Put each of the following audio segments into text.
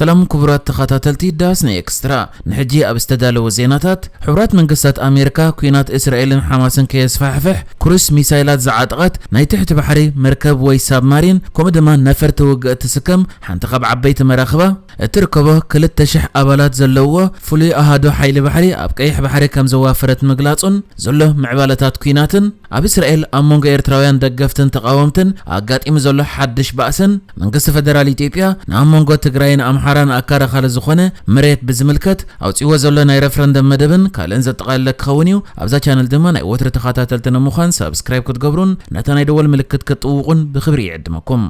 ሰላም ክቡራት ተኸታተልቲ ዳስ ናይ ኤክስትራ፣ ንሕጂ ኣብ ዝተዳለወ ዜናታት፣ ሕቡራት መንግስታት ኣሜሪካ ኲናት እስራኤልን ሓማስን ከየስፋሕፍሕ ክሩዝ ሚሳይላት ዝዓጠቐት ናይ ትሕቲ ባሕሪ መርከብ ወይ ሳብማሪን፣ ከምኡ ድማ ነፈርቲ ውግእ እትስከም ሓንቲ ካብ ዓበይቲ መራኽባ እትርከቦ ክልተ ሽሕ ኣባላት ዘለዎ ፍሉይ ኣሃዱ ሓይሊ ባሕሪ ኣብ ቀይሕ ባሕሪ ከም ዘዋፈረት ምግላጹን፣ ዘሎ ምዕባለታት ኲናትን ኣብ እስራኤል ኣብ መንጎ ኤርትራውያን ደገፍትን ተቓወምትን ኣጋጢሙ ዘሎ ሓድሽ ባእስን፣ መንግስቲ ፈደራል ኢትዮጵያ ንኣብ መንጎ ትግራይን ኣምሓራን ኣካራኻሪ ዝኾነ መሬት ብዝምልከት ኣውጺዎ ዘሎ ናይ ረፍረንደም መደብን ካልእን ዘጠቓለለ ክኸውን እዩ። ኣብዛ ቻነል ድማ ናይ ወትሪ ተኸታተልቲ ንምዃን ሳብስክራይብ ክትገብሩን ነታ ናይ ደወል ምልክት ክትጥውቑን ብኽብሪ ይዕድመኩም።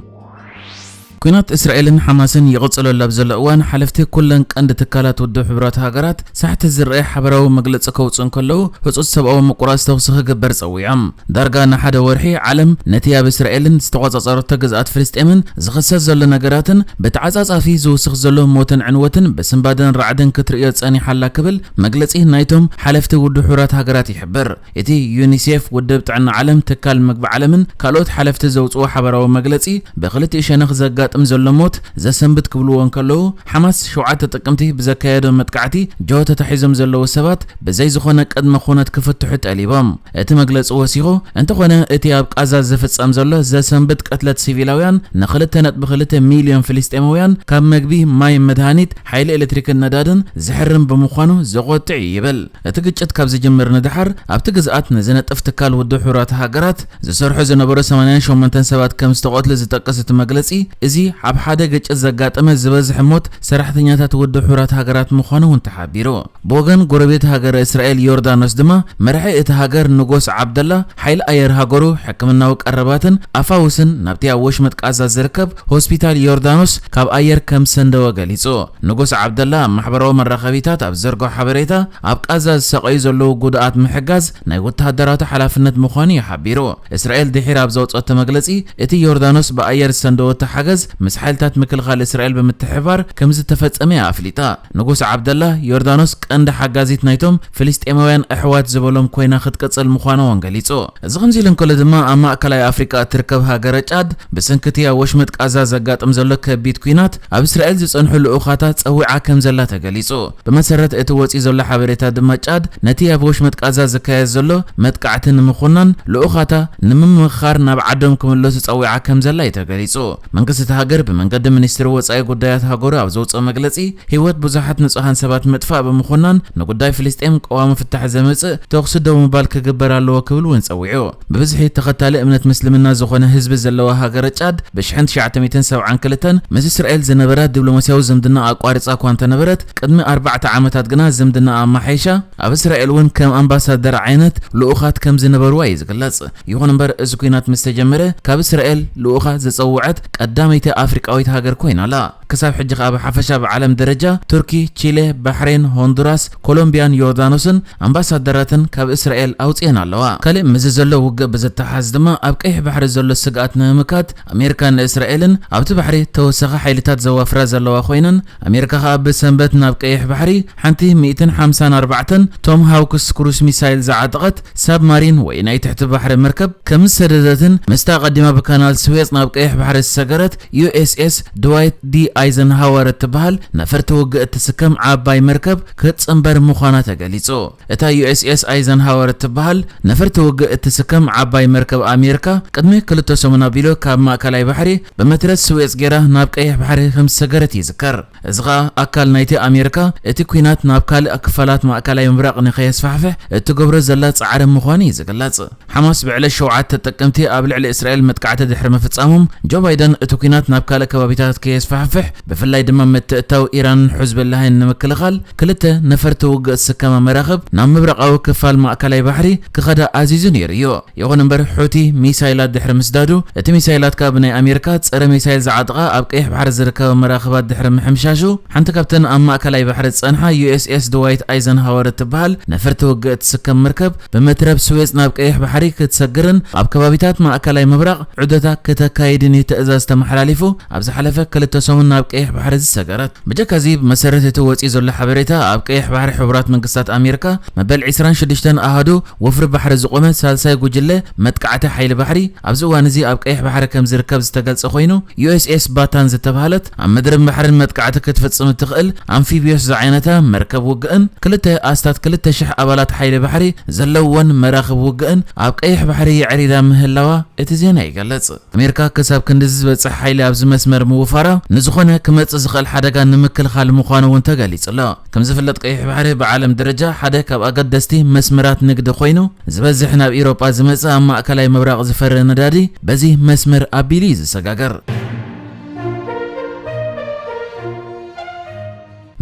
ኲናት እስራኤልን ሓማስን ይቕጽለሉ ኣብ ዘሎ እዋን፣ ሓለፍቲ ኩለን ቀንዲ ትካላት ውድብ ሕቡራት ሃገራት ሳሕቲ ዝረኣየ ሓበራዊ መግለጺ ከውጽኡ እንከለዉ፣ ህጹጽ ሰብኣዊ ምቁራጽ ተኹሲ ክግበር ጸዊዖም። ዳርጋ ንሓደ ወርሒ ዓለም ነቲ ኣብ እስራኤልን ዝተቖጻጸረቶ ግዝኣት ፍልስጤምን ዝኽሰት ዘሎ ነገራትን ብተዓጻጻፊ ዝውስኽ ዘሎ ሞትን ዕንወትን ብስንባደን ራዕድን ክትርእዮ ጸኒሓ ኣላ ክብል መግለጺ ናይቶም ሓለፍቲ ውድብ ሕቡራት ሃገራት ይሕብር። እቲ ዩኒሴፍ፣ ውድብ ጥዕና ዓለም፣ ትካል ምግቢ ዓለምን ካልኦት ሓለፍቲ ዘውጽዎ ሓበራዊ መግለጺ፣ ብክልቲኡ ሸነኽ ዘጋጥም ዘሎ ሞት ዘሰንብት ክብልዎ እንከለዉ፣ ሓማስ ሸውዓተ ጥቅምቲ ብዘካየዶ መጥቃዕቲ ጆሆ ተታሒዞም ዘለዉ ሰባት ብዘይ ዝኾነ ቅድመ ኩነት ክፍትሑ ጠሊቦም። እቲ መግለጺ ወሲኹ፣ እንተኾነ እቲ ኣብ ቃዛ ዝፍጸም ዘሎ ዘሰንብት ቅትለት ሲቪላውያን ንክልተ ነጥቢ ክልተ ሚልዮን ፍልስጤማውያን ካብ መግቢ፣ ማይ፣ መድሃኒት፣ ሓይሊ ኤሌክትሪክን ነዳድን ዝሕርም ብምዃኑ ዘቖጥዕ እዩ ይብል። እቲ ግጭት ካብ ዝጅምር ንደሓር ኣብቲ ግዝኣት ንዝነጥፍ ትካል ውድብ ሕቡራት ሃገራት ዝሰርሑ ዝነበሩ ሰማንያን ሸሞንተን ሰባት ከም ዝተቐትሉ ዝጠቅስ እቲ መግለጺ፣ እዚ ኣብ ሓደ ግጭት ዘጋጠመ ዝበዝሐ ሞት ሰራሕተኛታት ውድብ ሕቡራት ሃገራት ምዃኑ እውን ተሓቢሩ። ብወገን ጎረቤት ሃገረ እስራኤል ዮርዳኖስ ድማ፣ መራሒ እቲ ሃገር ንጉስ ዓብደላ፣ ሓይሊ ኣየር ሃገሩ ሕክምናዊ ቀረባትን ኣፋውስን ናብቲ ኣብ ወሽመጥ ቃዛ ዝርከብ ሆስፒታል ዮርዳኖስ ካብ ኣየር ከም ሰንደወ ገሊጹ። ንጉስ ዓብደላ ኣብ ማሕበራዊ መራኸቢታት ኣብ ዘርግሖ ሓበሬታ፣ ኣብ ቃዛ ዝሳቐዩ ዘለዉ ጉዱኣት ምሕጋዝ ናይ ወተሃደራቱ ሓላፍነት ምዃኑ እዩ ሓቢሩ። እስራኤል ድሒር ኣብ ዘውጸቶ መግለጺ፣ እቲ ዮርዳኖስ ብኣየር ዝሰንደወቶ ሓገዝ ምስ ሓይልታት ምክልኻል እስራኤል ብምትሕብባር ከም ዝተፈጸመ እያ ኣፍሊጣ። ንጉስ ዓብደላ፣ ዮርዳኖስ ቀንዲ ሓጋዚት ናይቶም ፍልስጤማውያን ኣሕዋት ዝበሎም ኮይና ክትቅጽል ምዃና እውን ገሊጹ። እዚ ከምዚ ኢሉ እንከሎ ድማ፣ ኣብ ማእከላይ ኣፍሪቃ እትርከብ ሃገረ ጫድ፣ ብሰንኪ እቲ ኣብ ወሽመጥ ቃዛ ዘጋጥም ዘሎ ከቢድ ኲናት፣ ኣብ እስራኤል ዝጸንሑ ልኡኻታ ጸዊዓ ከም ዘላ ተገሊጹ። ብመሰረት እቲ ወጺኡ ዘሎ ሓበሬታ ድማ፣ ጫድ ነቲ ኣብ ወሽመጥ ቃዛ ዝካየድ ዘሎ መጥቃዕቲ ንምኹናን፣ ልኡኻታ ንምምኽኻር ናብ ዓዶም ክምለሱ ጸዊዓ ከም ዘላ እዩ ተገሊጹ። መንግስቲ እቲ ሃገር ብመንገዲ ሚኒስትሪ ወጻኢ ጉዳያት ሃገሩ ኣብ ዘውጽኦ መግለጺ፣ ህይወት ብዙሓት ንጹሃን ሰባት ምጥፋእ ብምኹናን፣ ንጉዳይ ፍልስጤም ቀዋሚ ፍታሕ ዘምጽእ ተኹሲ ደው ምባል ክግበር ኣለዎ ክብል እውን ጸዊዑ። ብብዝሒ ተኸታሊ እምነት ምስልምና ዝኾነ ህዝቢ ዘለዋ ሃገረ ጫድ፣ ብሽሕን ትሽዓተ ሚእትን ሰብዓን ክልተን ምስ እስራኤል ዝነበራ ዲፕሎማስያዊ ዝምድና ኣቋሪጻ እኳ እንተነበረት፣ ቅድሚ ኣርባዕተ ዓመታት ግና ዝምድና ኣማሓይሻ፣ ኣብ እስራኤል እውን ከም ኣምባሳደር ዓይነት ልኡኻት ከም ዝነበርዋ እዩ ዝግለጽ። ይኹን እምበር፣ እዚ ኲናት ምስ ተጀመረ፣ ካብ እስራኤል ልኡኻ ዝጸውዐት ቀዳመይቲ ኣፍሪቃዊት ሃገር ኮይና ኣላ። ክሳብ ሕጂ ከኣ ብሓፈሻ ብዓለም ደረጃ ቱርኪ፣ ቺሌ፣ ባሕሬን፣ ሆንዱራስ፣ ኮሎምቢያን ዮርዳኖስን ኣምባሳደራትን ካብ እስራኤል ኣውጽኤን ኣለዋ። ካልእ ምስዚ ዘሎ ውግእ ብዝተሓዝ ድማ፣ ኣብ ቀይሕ ባሕሪ ዘሎ ስግኣት ንምምካት ኣሜሪካ ንእስራኤልን ኣብቲ ባሕሪ ተወሳኺ ሓይልታት ዘዋፍራ ዘለዋ ኮይነን፣ ኣሜሪካ ከኣ ብሰንበት ናብ ቀይሕ ባሕሪ ሓንቲ ሚእትን ሓምሳን ኣርባዕተን ቶምሃውክስ ክሩዝ ሚሳይል ዝዓጠቐት ሳብማሪን ወይ ናይ ትሕቲ ባሕሪ መርከብ ከም ዝሰደደትን፣ ምስታ ኣቐዲማ ብካናል ስዌጽ ናብ ቀይሕ ባሕሪ ዝሰገረት ዩ ኤስ ኤስ ድዋይት ዲ ኣይዘንሃወር እትበሃል ነፈርቲ ውግእ እትስከም ዓባይ መርከብ ክትጽንበር ምዃና ተገሊጹ። እታ ዩ ኤስ ኤስ ኣይዘንሃወር እትበሃል ነፈርቲ ውግእ እትስከም ዓባይ መርከብ ኣሜሪካ፣ ቅድሚ ክልተ ሰሙን ኣቢሉ ካብ ማእከላይ ባሕሪ ብመትረብ ስዌጽ ጌራ ናብ ቀይሕ ባሕሪ ከም ዝሰገረት ይዝከር። እዚ ኸኣ ኣካል ናይቲ ኣሜሪካ እቲ ኲናት ናብ ካልእ ክፋላት ማእከላይ ምብራቕ ንኸየስፋሕፍሕ እትገብሮ ዘላ ጻዕሪ ምዃኑ እዩ ዝግለጽ። ሓማስ ብዕለት ሸውዓተ ጥቅምቲ ኣብ ልዕሊ እስራኤል መጥቃዕቲ ድሕሪ ምፍጻሞም፣ ጆ ባይደን እቲ ኲናት ናብ ካልእ ከባቢታት ከየስፋሕፍሕ፣ ብፍላይ ድማ ምትእትታው ኢራንን ሑዝበላህን ንምክልኻል፣ ክልተ ነፈርቲ ውግእ ዝስከማ መራኽብ ናብ ምብራቓዊ ክፋል ማእከላይ ባሕሪ ክኸዳ ኣዚዙ ነይሩ እዩ። ይኹን እምበር፣ ሑቲ ሚሳይላት ድሕሪ ምስዳዱ፣ እቲ ሚሳይላት ከኣ ብናይ ኣሜሪካ ጸረ ሚሳይል ዝዓጠቓ ኣብ ቀይሕ ባሕሪ ዝርከባ መራኽባት ድሕሪ ምሕምሻሹ፣ ሓንቲ ካብተን ኣብ ማእከላይ ባሕሪ ዝጸንሓ ዩ ኤስ ኤስ ድዋይት ኣይዘንሃወር እትበሃል ነፈርቲ ውግእ እትስከም መርከብ ብመትረብ ስዌጽ ናብ ቀይሕ ባሕሪ ክትሰግርን ኣብ ከባቢታት ማእከላይ ምብራቕ ዑደታ ክተካይድን እዩ ትእዛዝ ተመሓላሊፉ። ኣብ ዝሓለፈ ክልተ ሰሙን ኣብ ቀይሕ ባሕሪ ዝሰገረት። ብጀካ እዚ፣ ብመሰረት እቲ ወፂኡ ዘሎ ሓበሬታ፣ ኣብ ቀይሕ ባሕሪ ሕቡራት መንግስታት ኣሜሪካ መበል ዕስራን ሽዱሽተን ኣሃዱ ወፍሪ ባሕሪ ዝቆመ ሳልሳይ ጉጅለ መጥቃዕቲ ሓይሊ ባሕሪ ኣብዚ እዋን እዚ ኣብ ቀይሕ ባሕሪ ከም ዝርከብ ዝተገልጸ ኮይኑ፣ ዩ ኤስ ኤስ ባታን ዝተባህለት ኣብ ምድርን ባሕርን መጥቃዕቲ ክትፍጽም እትኽእል ኣምፊቢዮስ ዝዓይነታ መርከብ ውግእን ክልተ ኣስታት ክልተ ሽሕ ኣባላት ሓይሊ ባሕሪ ዘለውወን መራኽብ ውግእን ኣብ ቀይሕ ባሕሪ የዕሪዳ ምህላዋ እቲ ዜና ይገልጽ። ኣሜሪካ ክሳብ ክንድዚ ዝበጽሕ ሓይሊ ኣብዚ መስመር ምውፋራ ንዝኾነ ክመጽእ ዝኽእል ሓደጋ ንምክልኻል ምዃኑ እውን ተገሊጹ ኣሎ። ከም ዝፍለጥ ቀይሕ ባሕሪ ብዓለም ደረጃ ሓደ ካብ ኣገደስቲ መስመራት ንግዲ ኮይኑ፣ ዝበዝሕ ናብ ኢሮጳ ዝመጽእ ኣብ ማእከላይ ምብራቕ ዝፈሪ ነዳዲ በዚ መስመር ኣቢሉ እዩ ዝሰጋገር።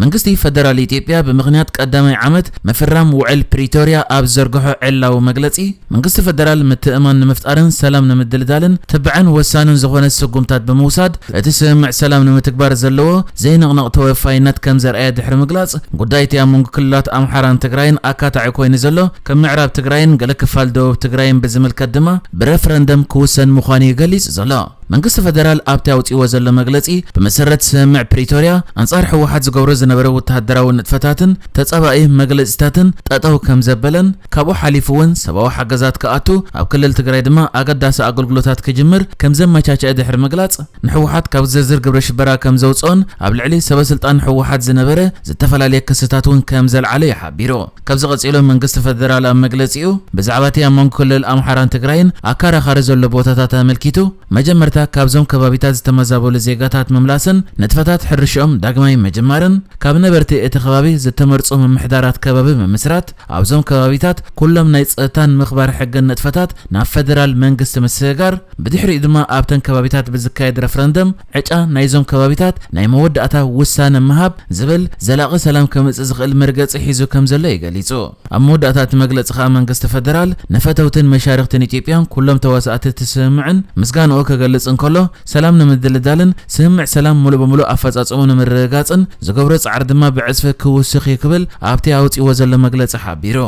መንግስቲ ፈደራል ኢትዮጵያ ብምኽንያት ቀዳማይ ዓመት ምፍራም ውዕል ፕሪቶርያ ኣብ ዘርግሖ ዕላዊ መግለጺ፣ መንግስቲ ፈደራል ምትእማን ንምፍጣርን ሰላም ንምድልዳልን ትብዐን ወሳንን ዝኾነ ስጉምታት ብምውሳድ፣ እቲ ስምምዕ ሰላም ንምትግባር ዘለዎ ዘይንቕነቕ ተወፋይነት ከም ዘርኣየ ድሕሪ ምግላጽ፣ ጉዳይ እቲ ኣብ መንጎ ክልላት ኣምሓራን ትግራይን ኣካታዒ ኮይኑ ዘሎ ከም ምዕራብ ትግራይን ገለ ክፋል ደቡብ ትግራይን ብዝምልከት ድማ ብረፈረንደም ክውሰን ምዃኑ እዩ ገሊጹ ዘሎ። መንግስቲ ፈደራል ኣብቲ ኣውጺእዎ ዘሎ መግለጺ፣ ብመሰረት ስምምዕ ፕሪቶርያ ኣንጻር ህወሓት ዝገብሮ ዝነበረ ወተሃደራዊ ንጥፈታትን ተጻባኢ መግለጺታትን ጠጠው ከም ዘበለን፣ ካብኡ ሓሊፉ እውን ሰብኣዊ ሓገዛት ክኣቱ፣ ኣብ ክልል ትግራይ ድማ ኣገዳሲ ኣገልግሎታት ክጅምር ከም ዘመቻቸአ ድሕሪ ምግላጽ፣ ንህወሓት ካብ ዝርዝር ግብረ ሽበራ ከም ዘውፅኦን ኣብ ልዕሊ ሰበ ስልጣን ህወሓት ዝነበረ ዝተፈላለየ ክስታት እውን ከም ዘልዓለ እዩ ሓቢሩ። ካብዚ ቀፂሉ መንግስቲ ፈደራል ኣብ መግለፂኡ ብዛዕባ እቲ ኣብ መንጎ ክልል ኣምሓራን ትግራይን ኣካራኻሪ ዘሎ ቦታታት ኣመልኪቱ፣ መጀመርታ ካብዞም ከባቢታት ዝተመዛበሉ ዜጋታት ምምላስን ንጥፈታት ሕርሽኦም ዳግማይ ምጅማርን፣ ካብ ነበርቲ እቲ ከባቢ ዝተመርፁ ምምሕዳራት ከባቢ ምምስራት፣ ኣብዞም ከባቢታት ኩሎም ናይ ፀጥታን ምኽባር ሕግን ንጥፈታት ናብ ፈደራል መንግስቲ ምስግጋር፣ ብድሕሪኡ ድማ ኣብተን ከባቢታት ብዝካየድ ረፍረንደም ዕጫ ናይዞም ከባቢታት ናይ መወዳእታ ውሳነ ምሃብ ዝብል ዘላቒ ሰላም ከምጽእ ዝኽእል መርገጺ ሒዙ ከም ዘሎ እዩ ገሊጹ። ኣብ መወዳእታ እቲ መግለጺ ከኣ መንግስቲ ፈደራል ንፈተውትን መሻርኽትን ኢትዮጵያን ኩሎም ተዋሳእቲ እቲ ስምምዕን ምስጋንኡ ክገልጽ እንከሎ፣ ሰላም ንምድልዳልን ስምምዕ ሰላም ሙሉእ ብሙሉእ ኣፈጻጽሙ ንምርግጋጽን ዝገብሮ ጻዕሪ ድማ ብዕጽፊ ክውስኽ እዩ ክብል ኣብቲ ኣውጺእዎ ዘሎ መግለጺ ሓቢሩ።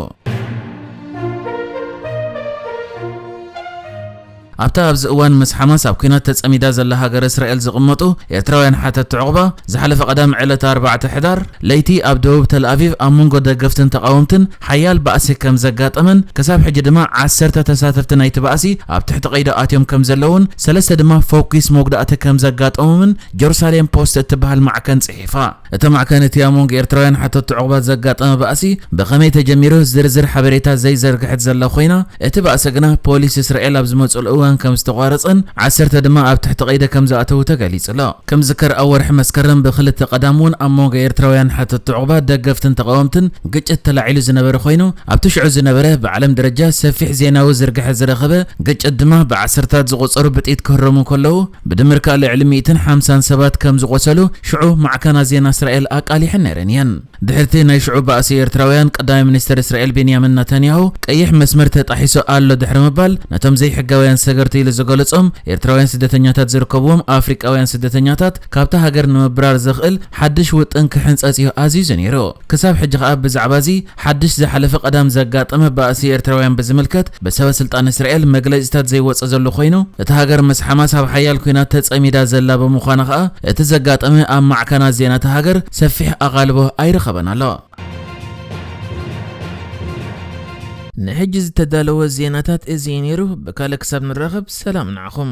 ኣብታ ኣብዚ እዋን ምስ ሓማስ ኣብ ኲናት ተጸሚዳ ዘላ ሃገር እስራኤል ዝቕመጡ ኤርትራውያን ሓተትቲ ዑቕባ፣ ዝሓለፈ ቀዳም ዕለት ኣርባዕተ ሕዳር ለይቲ ኣብ ደቡብ ተልኣቪቭ ኣብ መንጎ ደገፍትን ተቓወምትን ሓያል ባእሲ ከም ዘጋጠመን፣ ክሳብ ሕጂ ድማ ዓሰርተ ተሳተፍቲ ናይቲ ባእሲ ኣብ ትሕቲ ቀይዲ ኣትዮም ከም ዘለውን፣ ሰለስተ ድማ ፈኲስ መጉዳእቲ ከም ዘጋጠሞምን ጀሩሳሌም ፖስት እትበሃል ማዕከን ጽሒፋ። እቲ ማዕከን እቲ ኣብ መንጎ ኤርትራውያን ሓተትቲ ዑቕባ ዘጋጠመ ባእሲ ብኸመይ ተጀሚሩ ዝርዝር ሓበሬታ ዘይዘርግሐት ዘላ ኮይና፣ እቲ ባእሲ ግና ፖሊስ እስራኤል ኣብ ዝመጽሉ እዋን ከም ዝተቋረጸን ዓሰርተ ድማ ኣብ ትሕቲ ቀይዲ ከም ዝኣተዉ ተገሊጹ ኣሎ። ከም ዝከር ኣብ ወርሒ መስከረም ብክልተ ቀዳም እውን ኣብ መንጎ ኤርትራውያን ሓተትቲ ዑቕባ ደገፍትን ተቓወምትን ግጭት ተላዒሉ ዝነበረ ኮይኑ፣ ኣብቲ ሽዑ ዝነበረ ብዓለም ደረጃ ሰፊሕ ዜናዊ ዝርግሐ ዝረኸበ ግጭት ድማ ብዓሰርታት ዝቑጸሩ ብጥይት ክህረሙ ከለዉ፣ ብድምር ከኣ ልዕሊ ሚእትን ሓምሳን ሰባት ከም ዝቖሰሉ ሽዑ ማዕከናት ዜና እስራኤል ኣቃሊሐን ነይረን እየን። ድሕርቲ ናይ ሽዑ ባእሲ ኤርትራውያን ቀዳማይ ሚኒስተር እስራኤል ቤንያሚን ናታንያሁ ቀይሕ መስመር ተጣሒሱ ኣሎ ድሕሪ ምባል፣ ነቶም ዘይሕጋውያን ሰገርቲ ኢሉ ዝገለጾም ኤርትራውያን ስደተኛታት ዝርከብዎም ኣፍሪቃውያን ስደተኛታት ካብታ ሃገር ንምብራር ዘኽእል ሓድሽ ውጥን ክሕንጸጽ እዩ ኣዚዙ ነይሩ። ክሳብ ሕጂ ከኣ ብዛዕባ እዚ ሓድሽ ዝሓለፈ ቀዳም ዘጋጠመ ባእሲ ኤርትራውያን ብዝምልከት ብሰበ ስልጣን እስራኤል መግለጺታት ዘይወጸ ዘሎ ኮይኑ፣ እታ ሃገር ምስ ሓማስ ኣብ ሓያል ኲናት ተጸሚዳ ዘላ ብምዃና ከኣ፣ እቲ ዘጋጠመ ኣብ ማዕከናት ዜና እታ ሃገር ሰፊሕ ኣቓልቦ ኣይረኸበን ኣሎ። ንሕጂ ዝተዳለወ ዜናታት እዚ እዩ ነይሩ። ብካልእ ክሳብ ንራኸብ፣ ሰላም ንዓኹም።